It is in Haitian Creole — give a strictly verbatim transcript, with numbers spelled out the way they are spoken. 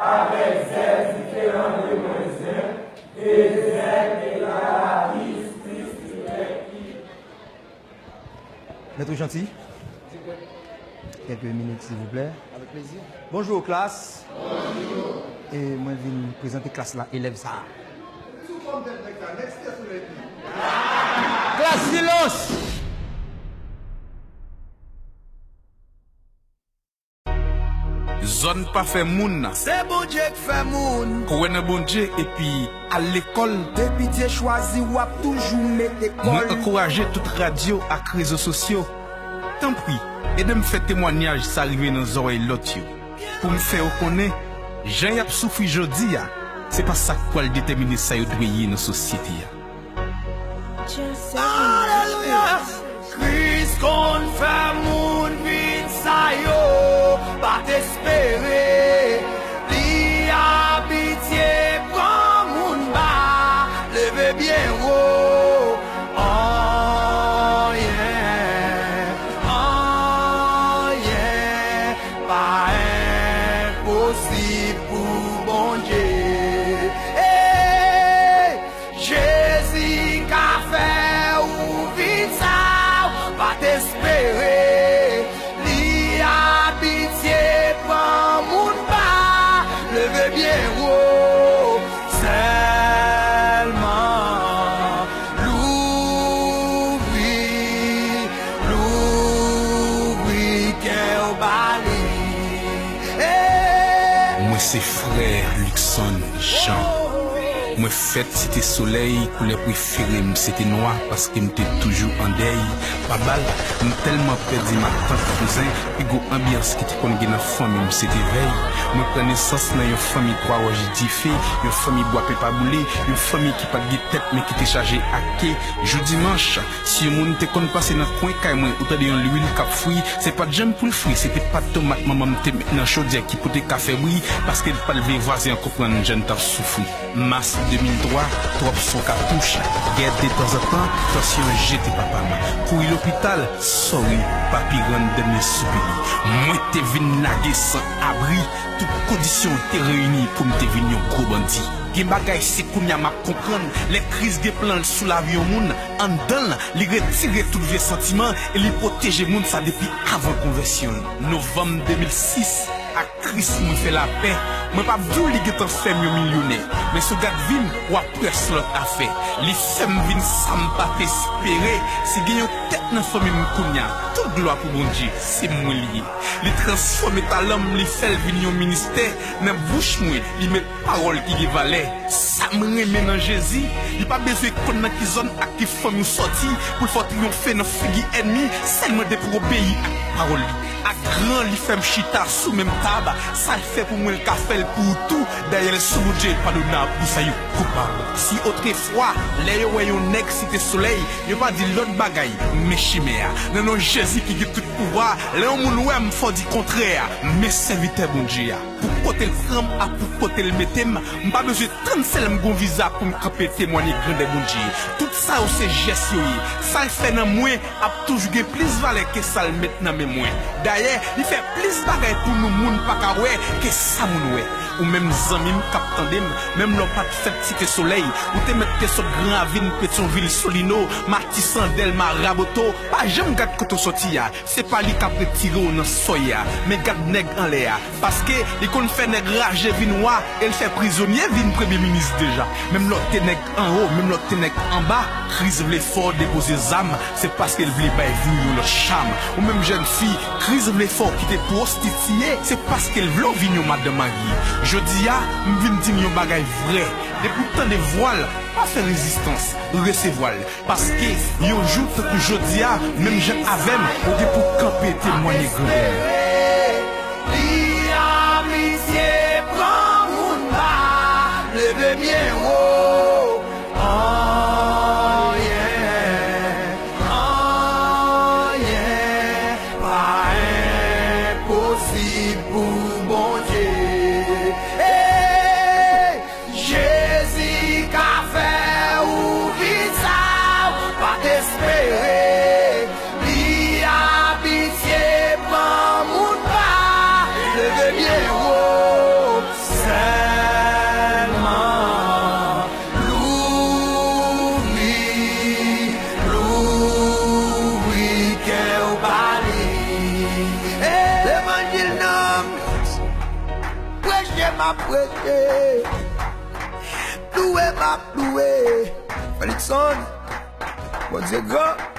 Avèk zèl diferan de mwen zen, e zèl egal a Kris, Kris ki fè ki. Mèt Janti. Kèlke minit, silvouplè. Avèk plezi. Bonjou, klas. Bonjou. E mwen vin prezante klas la, elèv sa a. Klas, silans! Zòn pa fè moun. Se Bondye k fè moun. Kwè nan Bondye epi al lekòl. Depi Dye chwazi w, w ap toujou mete kò l. Mwen ankouraje tout radyo ak rezo sosyo. Tanpri, ede m fè temwanyaj sa rive nan zòrèy lòt yo. Pou m fè yo konnen, jan y ap soufri jodi a, se pa sa k pral detèmine sa yo dwe ye nan sosyete a. Alelouya! Kris konn fè moun vin sa yo pa t espere. Li abitye pran moun ba, leve byen wo. Anyen, anyen pa enposib pou Bondye. Hey! Jezi ka fè ou vin sa ou pa t espere. Li abitye pran moun ba, leve byen wo. Sèlman louvri, louvri kè w ba li. Hey! Mwen se frè Luckson Jean. Mwen fèt Site Solèy, koulè prefere m se te nwa, paske m te toujou an dèy. Pa bal, m tèlman pèdi matant, kouzen, pi gwo anbyans ki te konn gen nan fanmi m se te vèy. Mwen pran nesans nan yon fanmi twa wòch dife, yon fanmi bwa pepa boule, yon fanmi ki pa t gen tèt men ki te chaje ak ke. Jou dimanch, si yon moun te konn pase nan kwen kay mwen ou tande yon lwil k ap fri, se pa t janm pou l fri, se te pat tomat manman m te met nan chodyè ki pote kafe bri, paske l pa t vle vwazen an konprann jan n t ap soufri. Mas de mil twa, twòp son katouch, gè detanzantan, tansyon jete papa m. Kouri lopital, sòri, pa pi rann dènye soupi li. Mwen te vin lage san abri, tout kondisyon te reyini pou m te vin yon gwo bandi. Gen bagay se kounye a m ap konprann, lè Kris gen plan l sou lavi yon moun, anndan l, li retire tout vye santiman e li pwoteje moun sa depi avan konvèsyon l. Novanm de mil sis, ak Kris mwen fè lapè. Mwen p ap di w li gentan fè m yon milyonè, men si w gad vi m, w ap wè se lòt afè. Li fè m vin sa m pa t espere. Si gen yon tèt nan fanmi m kounye a, tout glwa pou Bondye, se mwen li ye. Li transfòme talan m, li fè l vin yon ministè. Nan bouch mwen, li met pawòl ki gen valè. Sa m renmen nan Jezi, li pa bezwen konn nan ki zòn ak ki fanmi w sòti pou l fè w triyonfe nan figi ènmi, sèlman depi w obeyi ak pawòl li. Ak gran, li fè m chita sou menm tab, sa l fè pou mwen l ka fè l pou ou tou, dayè l sou Bondye padonab pou sa yo koupab. Si otrefwa, lè yo wè yon nèg Site Solèy, yo pa di lòt bagay, men chimè a. Nan non Jezi ki gen tout pouvwa, lè yon moun wè m, fò di kontrè a, men sèvitè Bondye a. Pou kote l pran m ak pou kote l mete m, m pa bezwen tann sèl m gon viza pou m kanpe temwanye grandè Bondye. Tout sa yo se jès yo ye. Sa l fè nan mwen ap toujou gen plis valè ke sa l met nan men mwen. Dayè, li fè plis bagay pou nou moun pa ka wè ke sa moun wè. Ou menm zanmi m k ap tande m, menm lè w pa t fèt Site Solèy, ou te mèt te sot Gran Ravin, Petyonvil, Solino, Matisan, Dèlma, Raboto, pa janm gad kote w sòti a. Se pa li k ap retire w nan sòy a, men gad nèg anlè a. Paske li konn fè nèg raje vin wa, e l fè prizonye vin premye minis deja. Menm lè w te nèg anwo, menm lè w te nèg anba, Kris vle fè w depoze zam, se paske l vle bay vi w yon lòt cham. Ou menm jèn fi, Kris vle fè w kite pwostitiye, se paske l vle w vin yon madan marye. Jodi a, m vin di n yon bagay vrè. Depi w tande vwa l, pa fè rezistans, resevwa l. Paske yon jou tankou jodi a, menm jan avè m, ou gen pou kanpe temwanye grandè l. Li abitye pran moun ba, leve byen wo. Anyen, anyen pa enposib pou Bondye. Hey! Jezi ka fè ou vin sa ou pa t espere. Li abitye pran M ap rete. Louwe m ap louwe. Felixson, Bondye gran.